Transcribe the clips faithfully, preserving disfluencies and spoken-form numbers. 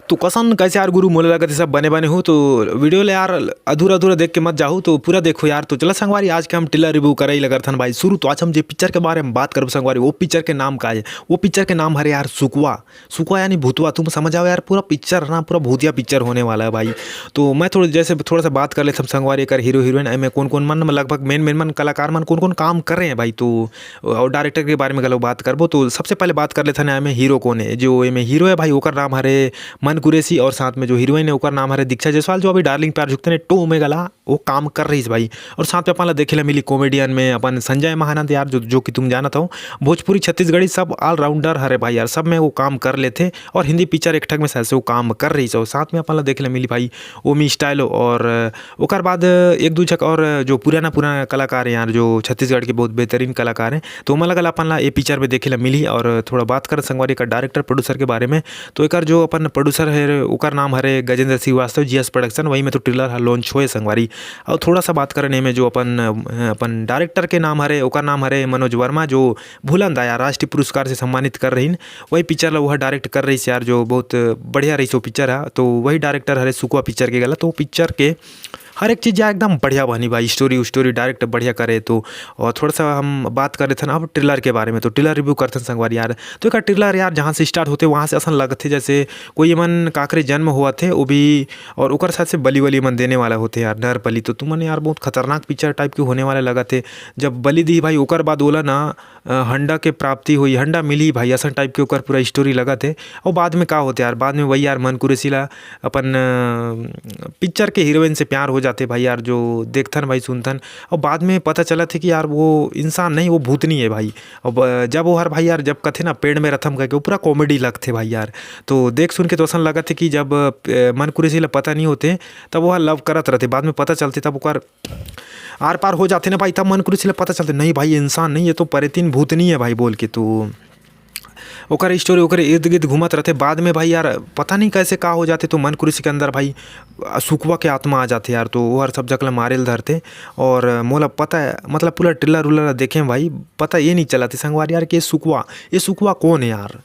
तो कसन कैसे यार गुरु, मोला लगत हे सब बने बने हो। तो वीडियो ले यार अधूरा अधूरा देख के मत जाहू, तो पूरा देखो यार। तो चला संगवारी, आज के हम ट्रेलर रिव्यू करे लगत हन भाई शुरू। तो आज हम जे पिक्चर के बारे में बात करबो संगवारी, वो पिक्चर के नाम का है? वो पिक्चर के नाम हरे यार सुकवा। सुकवा यानी भूतवा, तुम समझ आओ यार, पूरा पिक्चर ना, पूरा भूतिया पिक्चर होने वाला है भाई। तो मैं थोड़ा जैसे थोड़ा सा बात कर लेथन संगवारी, एकर हीरो हीरोइन, एमे कौन कौन मन, लगभग मेन मेन मन कलाकार मन कौन कौन काम कर रहे हैं भाई। तो और डायरेक्टर के बारे में घलो बात करबो। तो सबसे पहले बात कर लेथन एमे हीरो कौन है। जो एमे हीरो है भाई, ओकर नाम हरे मन कुरैशी, और साथ में जो हीरोइन है ओकर नाम हरे दीक्षा जायसवाल, जो अभी डार्लिंग प्यार झुकते ने टू में घला वो काम कर रहीस भाई। और साथ में अपन ला देखे ला मिली कॉमेडियन में अपन संजय महानंद यार, जो जो कि तुम जानत हो, भोजपुरी छत्तीसगढ़ी सब ऑलराउंडर हरे भाई यार, सब में वो काम कर लेथे। और हिंदी पिक्चर एक ठक में से वो काम कर रहीस। और साथ में अपन ला देखे ला मिली भाई ओमी स्टाइल, और ओकर बाद एक दू झक और जो पुराना पुराना कलाकार हैं यार, जो छत्तीसगढ़ के बहुत बेहतरीन कलाकार हैं, तो ओमन ला घला अपन ला ये पिक्चर में देखे ला मिली। और थोड़ा बात करन संगवारी एकर डायरेक्टर प्रोड्यूसर के बारे में, तो एकर जो अपन प्रोड्यूसर है ओकर नाम हरे गजेंद्र श्रीवास्तव, जीएस प्रोडक्शन, वही में तो ट्रेलर ह लॉन्च होए संगवारी। और थोड़ा सा बात करन एमे जो अपन, अपन डायरेक्टर के नाम हरे, ओकर नाम हरे मनोज वर्मा, जो भूलन दा यार राष्ट्रीय पुरस्कार से सम्मानित कर रहीन, वही पिक्चर ला वह डायरेक्ट कर रहीस यार, जो बहुत बढ़िया रहीस वो पिक्चर हा। तो वही डायरेक्टर हरे सुकवा पिक्चर के घला, तो पिक्चर के हर एक चीज़ यार एकदम बढ़िया बनी भाई, स्टोरी स्टोरी डायरेक्ट बढ़िया करे। तो और थोड़ा सा हम बात कर लेथन अब ट्रेलर के बारे में, तो ट्रेलर रिव्यू करथन संगवारी यार। तो एकर ट्रेलर यार जहाँ से स्टार्ट होथे वहाँ से असन लगथे जैसे कोई एमन काकरे जन्म होवत हे वो भी, और ओकर साथ से बलि वलि मन देने वाला होथे यार, नर बलि। तो तुमन यार बहुत खतरनाक पिक्चर टाइप के होने वाला लगत हे। जब बलि दी भाई ओकर बाद ओला ना अ, हंडा के प्राप्ति होई, हंडा मिली भाई, असन टाइप के ओकर पूरा स्टोरी लगत हे। और बाद में का होथे यार, बाद में वही यार मन कुरैशी ला अपन अ, पिक्चर के हीरोइन से प्यार हो जाथे भाई यार, जो देखथन भाई सुनथन। और बाद में पता चलत हे कि यार वो इंसान नहीं, वो भूतनी है भाई। अब अ, जब वो हर भाई यार जब कथे ना पेड़ में रथम करके, वो पूरा कॉमेडी लगथे भाई यार। तो देख सुन के तो असन लगत हे कि जब अ, मन कुरैशी ला पता नहीं होथे तब वो लव करत रहथे, बाद में पता चलथे तब ओकर आर पार हो जाथे ना भाई, तब मन कुरैशी ला पता चलथे, नहीं भाई, ये इंसान नहीं, ये तो परेतीन भूतनी है भाई, बोल के। तो ओकर स्टोरी ओकर इर्द गिर्द घूमत रहथे। बाद में भाई यार पता नहीं कैसे का हो जाथे, तो मन कुरैशी के अंदर भाई सुकवा के आत्मा आ जाथे यार, तो वो हर सब जगह ला मारे ल धरथे। और मोला पता है, मतलब पूरा ट्रेलर उलर ला देखे भाई, पता ये नहीं चलत हे संगवारी यार कि ये सुकवा, ये सुकवा कौन है यार?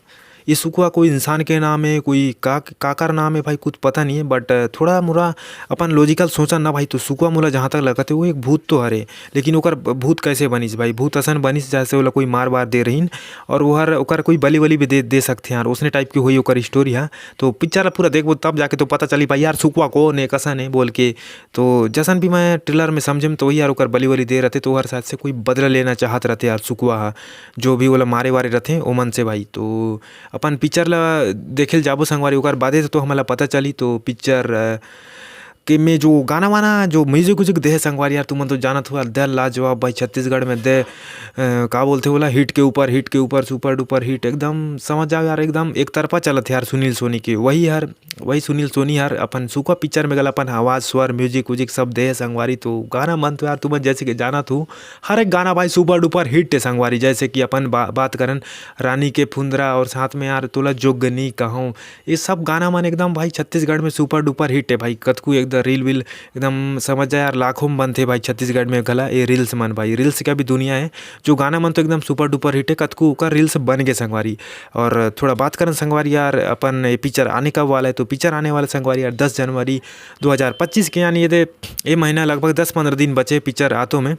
ये सुकवा कोई इंसान के नाम है, कोई का, काकर नाम है भाई, कुछ पता नहीं है। बट थोड़ा मोरा अपन लॉजिकल सोचन ना भाई, तो सुकवा मोला जहाँ तक लगत है वो एक भूत तो हरे, लेकिन ओकर ब-, भूत कैसे बनिस भाई? भूत असन बनिस जैसे ओला कोई मार वार दे रहीन, और वो हर ओकर कोई बलि वलि भी दे, दे सकथे यार, उसने टाइप की होई ओकर स्टोरी हा। तो पिक्चर ला पूरा देखबो तब जाके तो पता चली भाई यार सुकवा कौन है, कसन है बोल के। तो जैसन भी मैं ट्रेलर में समझेम तो वही यार ओकर बलि वलि दे रहथे, तो हर शायद से कोई बदला लेना चाहत रहथे यार सुकवा हा, जो भी ओला मारे वारे रहथे ओमन से भाई। तो अपन पिक्चर ला देखे ल जाबो संगवारी, ओकर बादे तो हमन ला पता चली। तो पिक्चर, अ, के में जो गाना वाना, जो म्यूजिक उजिक दे हे संगवारी यार, तुमन तो जानत हो यार, दे लाजवाब भाई, छत्तीसगढ़ में दे, अ, का बोलथे ओला, हिट के ऊपर हिट के ऊपर, सुपर डुपर हिट, एकदम समझ जाओ यार, एकदम एक तरफा चलत हे यार सुनील सोनी के। वही हर, वही सुनील सोनी हर अपन सुकवा पिक्चर में घला अपन आवाज, स्वर, म्यूजिक उजिक सब दे हे संगवारी। तो गाना मन तो यार तुमन जैसे कि जानत हो, हर एक गाना भाई सुपर डुपर हिट है संगवारी। जैसे कि अपन बा-, बात करन रानी के फुंदरा, और साथ में यार तोला जोगनी कहूँ, ये सब गाना मन एकदम भाई छत्तीसगढ़ में सुपर डुपर हिट है भाई। कतकू एकदम रील वील एकदम समझ जाए यार, लाखों में बनथे भाई छत्तीसगढ़ में घला ये रील्स मन भाई। रील्स का भी दुनिया है, जो गाना मन तो एकदम सुपर डुपर हिट है, कतकू ओकर रील्स बन गए संगवारी। और थोड़ा बात करन संगवारी यार, अपन ये पिक्चर आने कब वाला है, तो पिक्चर आने वाला संगवारी यार दस जनवरी दो हज़ार पच्चीस के, यानी ये दे, ये महीना लगभग दस पंद्रह दिन बचे पिक्चर आतो में।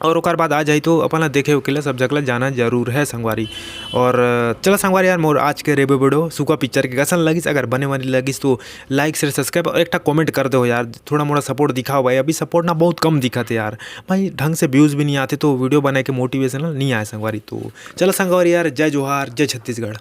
और ओकर बाद आ जाई तो अपन ला देखे ओके ला सब जगह ला जाना जरूर है संगवारी। और चला संगवारी यार, मोर आज के रिव्यू वीडियो सुकवा पिक्चर के कसन लगिस, अगर बने वाली लगिस तो लाइक शेयर सब्सक्राइब और एक ठा कमेंट कर दो यार, थोड़ा मोड़ा सपोर्ट दिखाओ भाई। अभी सपोर्ट ना बहुत कम दिखत हे यार भाई, ढंग से व्यूज भी नहीं आते तो वीडियो बनाए के मोटिवेशन नहीं आए संगवारी। तो चला संगवारी यार, जय जोहार, जय छत्तीसगढ़।